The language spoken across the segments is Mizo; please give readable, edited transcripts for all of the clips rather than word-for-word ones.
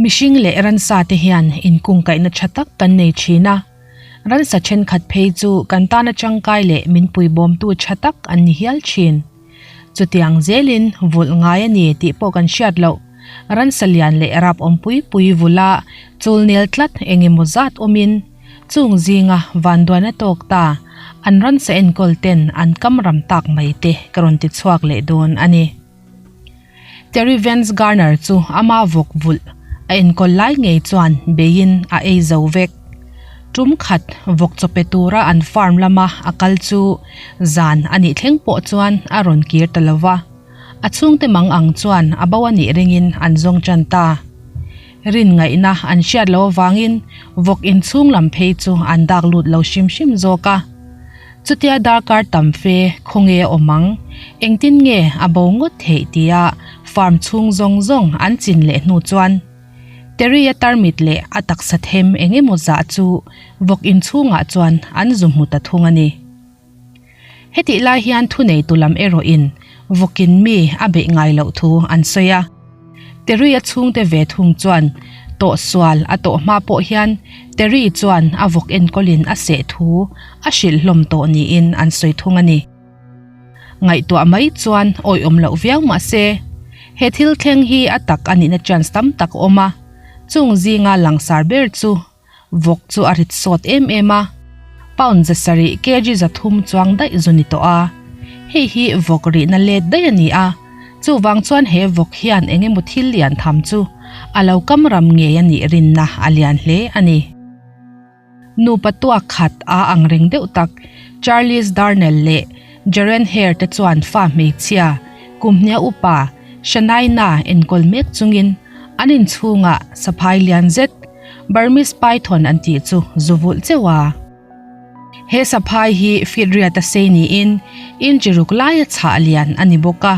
Mihring leh ransa te hian inkungkaihna tha tak kan nei thin a, ransa thenkhat phei chu kan tana tangkai leh min puibawmtu tha tak an ni hial thin. Chutiang zelin vulh ngai a ni tih pawh kan hriat loh, ransa lian leh rap awm pui pui vula chul nel tlat eng emaw zat awmin chung zinga vanduaina tawk ta an ransa enkawl ten an kam ram tak mai te ka rawn ti chhuak leh dawn a ni. Terry Vance Garner chu ama vawk vulh a enkawl lai ngei chuan beiin a ei zo vek. Tum khat vawk chaw pe tura an farm lama a kal chu zan a nih thleng pawh chuan a rawn kir ta lo va, a chhungte mang ang chuan a bo a nih ringin an zawng tan ta. Rin ngaihna an hriat loh avangin vawk inchhung lam phei chu an dak lut lo hrim hrim zawk a. Chutia darkar tam fe khawnge a awm ang, engtin nge a bo ngawt theih tia farm chhung zawng zawng an chin leh hnu chuan Terry-a tarmit leh a taksa them eng emaw zah chu vawk inchhungah chuan an zu hmu ta thung a ni. Hetih lai hian thuneitu lam erawhin vawkin mi a beih ngai loh thu an sawi a. Terry-a chhungte ve thung chuan tawhsual a tawh hma pawh hian Terry chuan a vawk enkawlin a seh thu a hrilh hlawm tawh niin an sawi thung a ni. Ngaihtuah mai chuan awihawm loh viau mah se, he thil thleng hi a tak a nihna chance tam tak a awm a, chung zinga langsar ber chu Vawk chu a rit sawt em em a, pound 700 kg 300 chuang daih zu ni tawh a. Hei hi vawk rihna let daih a ni a, chuvang chuan he vawk hian eng emaw thil lian tham chu a lo kam ram ngei a nih rinna a lian hle a ni. Nupa tuak khat a ang reng deuh tak Charles Darnell leh Jaren Hare te chuan fa hmeichhia kum hnia upa Shanaina enkawl mek chungin an inchhungah saphai lian zet Burmese python an tih chu zu vulh cheuh a. He saphai hi feet riat a sei niin inch ruk laia chhah lian a ni bawk a.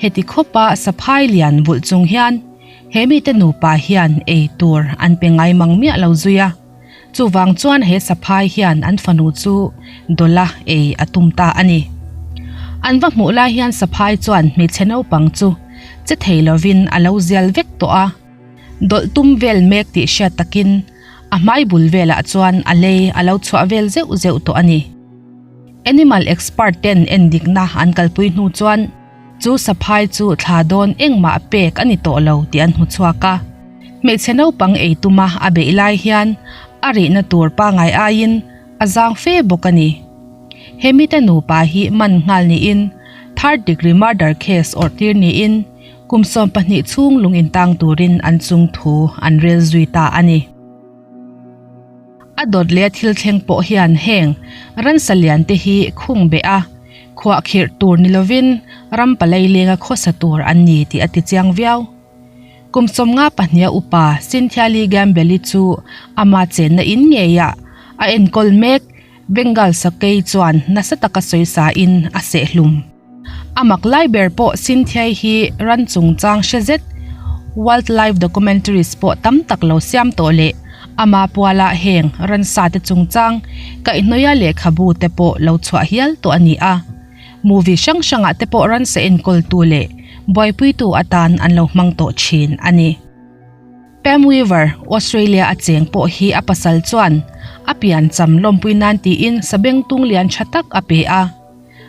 Heti khawpa saphai lian vulh chung hian he mite nupa hian ei tur an pe ngai mang miah lo zui a. Chuvang chuan he saphai hian an fanu chu dawla ei a tum ta a ni. An va hmuh lai hian saphai chuan hmeichhe naupang chu che thei lovin a lo zial vek tawh a. Dawlh tum vel mek tih hriat takin a hmai bul velah chuan a lei a lo chhuah vel zeuh zeuh tawh a ni. Animal expert ten endikna an kalpui hnu chuan chu saphai chu thla dawn engmah pek a ni tawh lo tih an hmu chhuak a. Hmeichhe naupang ei tuma a beih lai hian a rihna tur pangai aiin a zang fe bawk a ni. He mite nupa hi man nghal niin third degree murder case awrh tir niin Kum 12 chhung lung intang turin an chung thu an rel zui ta a ni. A dawt leh a thil thleng pawh hian heng ransa lian te hi khung beh a, khuah khirh tur ni lovin ram palai lenga khawsa tur an ni tih a ti chiang viau. Kum 54 upa Cynthia Lee Gambelli chu ama chenna in ngeiah a enkawl mek Bengal sakei chuan nasa taka sawisa in a sehhlum. A mak lai ber pawh Cynthia-i hi ran chungchang hre zet, wildlife documentaries pawh tam tak lo siam tawh leh ama puala heng ransa te chungchang kaihhnawia lehkhabu te pawh lo chhuah hial tawh a ni a. Movie hrang hrangah te pawh ransa enkawltu leh buaipuitu atan an lo hmang tawh thin a ni. Pam Weaver, Australia a cheng pawh hi a pasal chuan a pian cham lawmpui nan tiin sabengtung lian tha tak a pe a.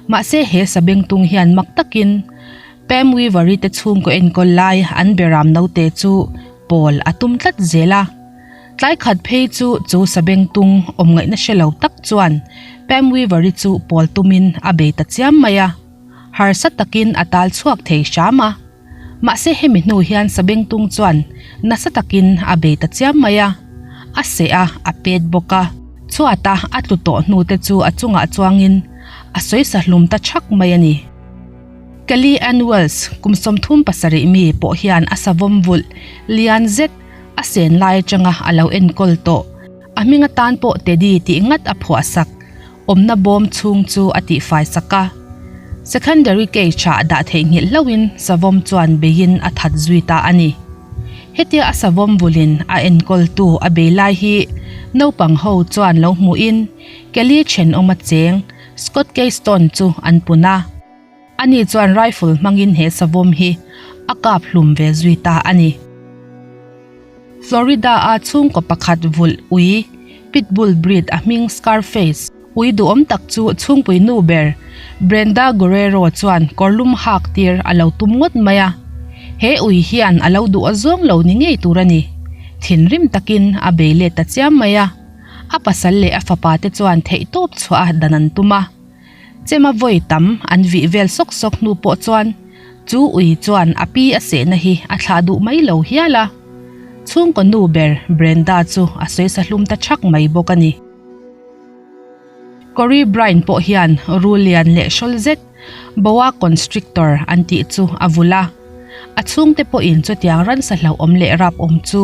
Mahse he sabengtung hian mak takin Pam Weaver-i te chhungkaw enkawl lai an beram naute chu pawl a tum tlat zel a. Tlai khat phei chu chu sabengtung awm ngaihna hre lo tak chuan Pam Weaver-i chu pawl tumin a bei ta chiam mai a. Harsa takin a tal chhuak thei hram a. Mahse hemi hnu hian sabengtung chuan nasa takin a bei ta chiam mai a, a seh a, a pet bawk a. Chhuata a tlu tawh hnu te chu a chungah chuangin a sawisa hlum ta thak mai a ni. Kelly Ann Wells, kum 37 mi pawh hian a savawm vulh lian zet a sen lai atanga a lo enkawl tawh. A hming atan pawh Teddy tih ngat a phuah sak. Awmna bawm chhung chu a tihfai sak a. Secondary cage ah dah theihnghilh hlauhin savawm chuan beiin a that zui ta a ni. Hetia a savawm vulin a enkawltu a bei lai hi naupang ho chuan lo hmuhin Kelly thenawm a cheng Scott Keystone chu an pun a. Ani chuan rifle hmangin he savawm hi a kap hlum ve zui ta a ni. Florida-a chhungkaw pakhat vulh ui, Pitbull breed a hming Scarface, ui duhawm tak chu chhungpui nu ber Brenda Guerrero chuan kawrlum hak tir a lo tum ngawt mai a. He ui hian a lo duh a zawng lo ni ngei tur a ni. Thinrim takin a bei let ta chiam mai a. A pasal leh a fapa te chuan theihtawp chhuah a dan an tum a. Chema vawi tam an vih vel sawk sawk hnu pawh chuan chu ui chuan a pi a sehna hi a thlah duh mai lo hial a. Chhungkaw nu ber Brenda chu a sawisa hlum ta thak mai bawk a ni. Corey Brine pawh hian rul lian leh hrawl zet Boa constrictor an tih chu a vulh a. A chhungte pawhin chutiang ransa hlauhawm leh rap awm chu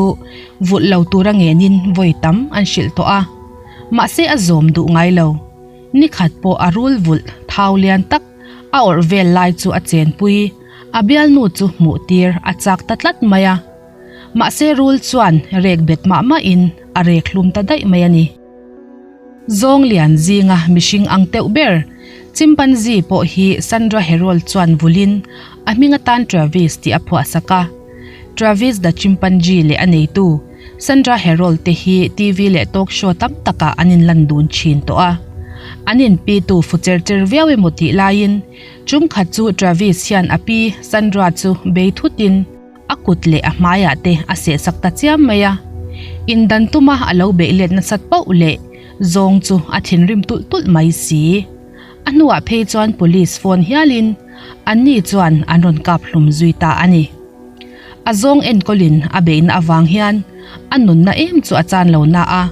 vulh lo tura ngenin vawi tam an hrilh tawh a. Mahse a zawm duh ngai lo. Ni khat pawh a rul vulh thau lian tak a awrh vel lai chu a chenpui, a bialnu chu hmuh tir a chak ta tlat mai a. Mahse rul chuan rek bet mah mahin a rek hlum ta daih mai a ni. Zawng lian zinga mihring ang teuh ber, chimpanzee pawh hi Sandra Herold chuan vulin a hming atan Travis tih a phuah sak a. Travis the Chimpanzee leh a neitu, Sandra Herold te hi TV leh talk show tam takah an inlan dun thin tawh a. An inpitu fu cher cher viau emaw tih laiin tum khat chu Travis hian a pi Sandra chu bei thutin a kut leh a hmaiah te a sehsak ta chiam mai a. Indan tuma a lo beih let nasat pauh leh zawng chu a thinrim tulh tulh mai si. A hnuah phei chuan police phone hialin anni chuan an rawn kap hlum zui ta a ni. A zawng enkawlin a beihna avang hian a nunna em chu a chan lo na a,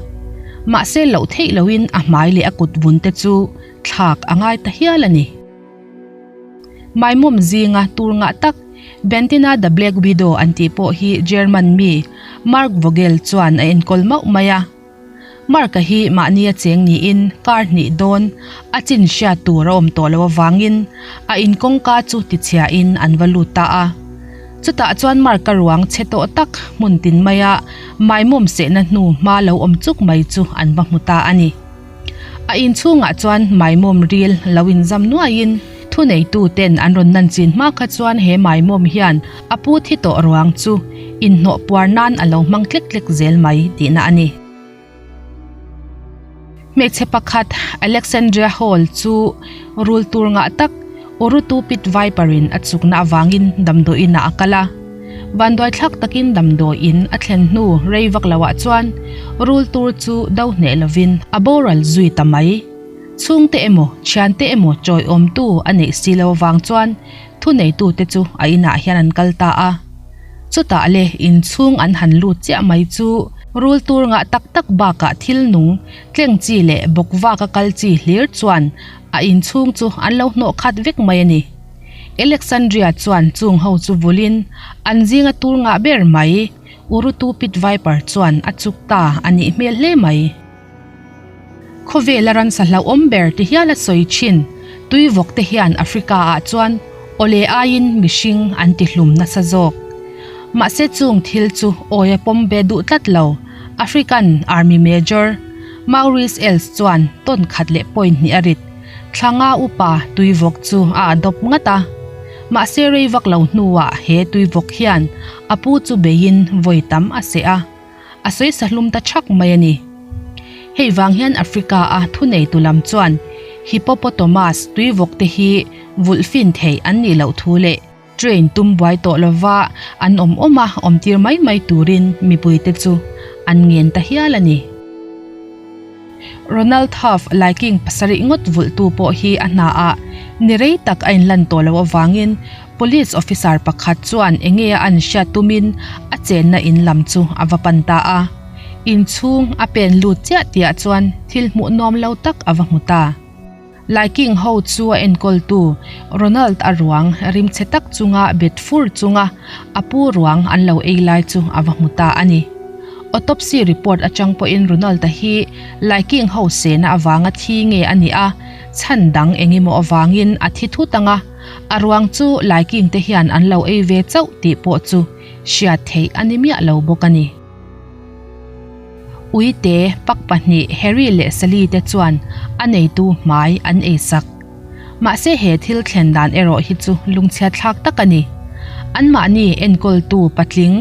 mahse loh theih loin a hmai leh a kut vun te chu thlak a ngai ta hial a ni. Maimawm zinga tur ngah tak Bentina the Black Widow an tih pawh hi German mi Mark Vogel chuan a enkawl mauh mai a. Mark-a hi mahni a cheng niin kar hnih dawn a chin hriat tur a awm tawh loh avangin a in kawngka chu tichhiahin an va lut ta a. Chutah chuan Mark-a ruang chhe tawh tak hmun tin maia maimawm sehna hnu hma lo awm chuk mai chu an va hmu ta a ni. A inchhungah chuan maimawm ril lo inzam nuaiin thuneitu ten an rawn nan chin hma kha chuan he maimawm hian a pu thi tawh ruang chu inhnawh puar nan a lo hmang tlek tlek zel mai tihna a ni. Hmeichhe pakhat Alexandria Hall chu rul tur ngah tak Urutu pit viper in a chukna avangin damdawiin ah a kal a. Vanduaithlak takin damdawiin a thlen hnu rei vak lo ah chuan rul tur chu do hneh lovin a boral zui ta mai. Chhungte emaw, thiante emaw chawiawmtu a neih si lo avang chuan thuneitute chu a inah hian an kal ta a. Chutah le inchhung an han lut chiah mai chu rul tur ngah tak tak bakah thil nung tleng chi leh bawk vaka kal chi hlir chuan A inchhung chu an lo hnawh khat vek mai a ni. Alexandria chuan chung ho chu vulin an zinga tur ngah ber mai Urutu pit viper chuan a chuk ta a nih hmel hle mai. Khawvela ransa hlauhawm ber ti hial a sawi thin tuivawk te hian Africa ah chuan awle aiin mihring an ti hlum nasa zawk. Mahse chung thil chu awi a pawm ve duh tlat lo. African Army Major Maurice Els chuan tawn khat leh point hnih a rit. Thla nga upa tuivawk chu a adopt ngat a. Mahse rei vak lo hnuah he tuivawk hian a pu chu beiin vawi tam a seh a, a sawi sahlum ta thak mai a ni. Hei vang hian Africa a thuneitu lam chuan hippopotamus tuivawk te hi vulh fin theih an nih loh thu leh Train tum buai tawh lova an awm awm a, awmtir mai mai turin mipuite chu an ngen ta hial a ni. Ronald Huff laiking pasarih ngawt vulhtu pawh hi a hnaah ni rei tak a inlan tawh loh avangin Police officer pakhat chuan enge a an hriat tumin a chenna in lam chu a va pan ta a. Inchhung a pen lut chiah tihah chuan thil hmuh nuam lo tak a va hmu ta. Laiking ho chu a enkawltu Ronald a ruang rimchhe tak chunga bet fur chunga a pu ruang an lo ei lai chu a va hmu ta a ni. Autopsy report atang pawhin Ronald-a hi Laiking ho sehna avanga thi nge a nih a, chhan dang eng emaw avangin a thi thut ang a, a ruang chu Laiking te hian an lo ei ve chauh tih pawh chu hriat theih a ni miah lo bawk a ni. Uite pak pahnih Harry leh Sally te chuan a neitu hmai an ei sak. Mahse he thil thlen dan erawh hi chu lungchhiat thlak tak a ni. Anmahni enkawltu patling.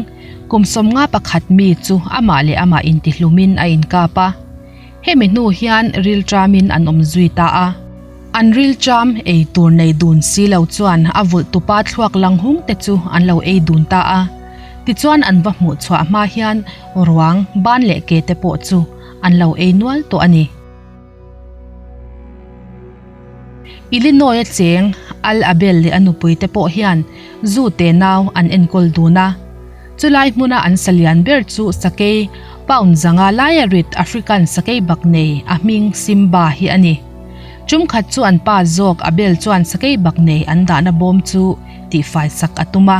Kum 51 mi chu amah leh amah intihlumin a inkap a. Hemi hnu hian rilṭamin an awm zui ta a. An rilṭam ei tur nei dun si lo chuan a vulh tupa thluak lang hung te chu an lo ei dun ta a. Tichuan an va hmuh chhuah hma hian ruang, ban leh ke te pawh chu an lo ei nual tawh a ni. Illinois-a cheng Al Abel leh a nupui te pawh hian zu te nau an enkawl dun a. Chulai hmuna an sa lian ber chu sakei pound zanga laia rit African sakei bak nei a hming Simba hi a ni. Tum khat chu an pa zawk Abel chuan sakei bak nei an dahna bawm chu tihfai sak a tum a.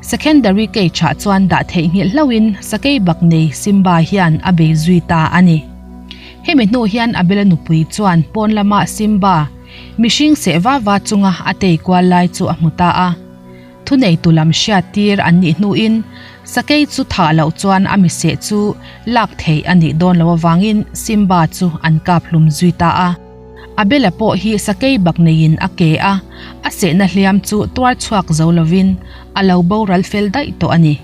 Secondary cage-ah chuan dah theihnghilh hlauhin sakei bak nei Simba hian a bei zui ta a ni. Hemi hnu hian Abela nupui chuan pawn lama Simba, mihring seh va va chunga a tei kual lai chu a hmu ta a. Thuneitu lam hriat tir an nih hnuin sakei chu thah loh chuan a miseh chu lak theih a nih dawn loh avangin Simba chu an kap hlum zui ta a. Abela pawh hi sakei bak neiin a ke a, a sehna hliam chu tuar chhuak zo lovin a lo boral fel daih tawh a ni.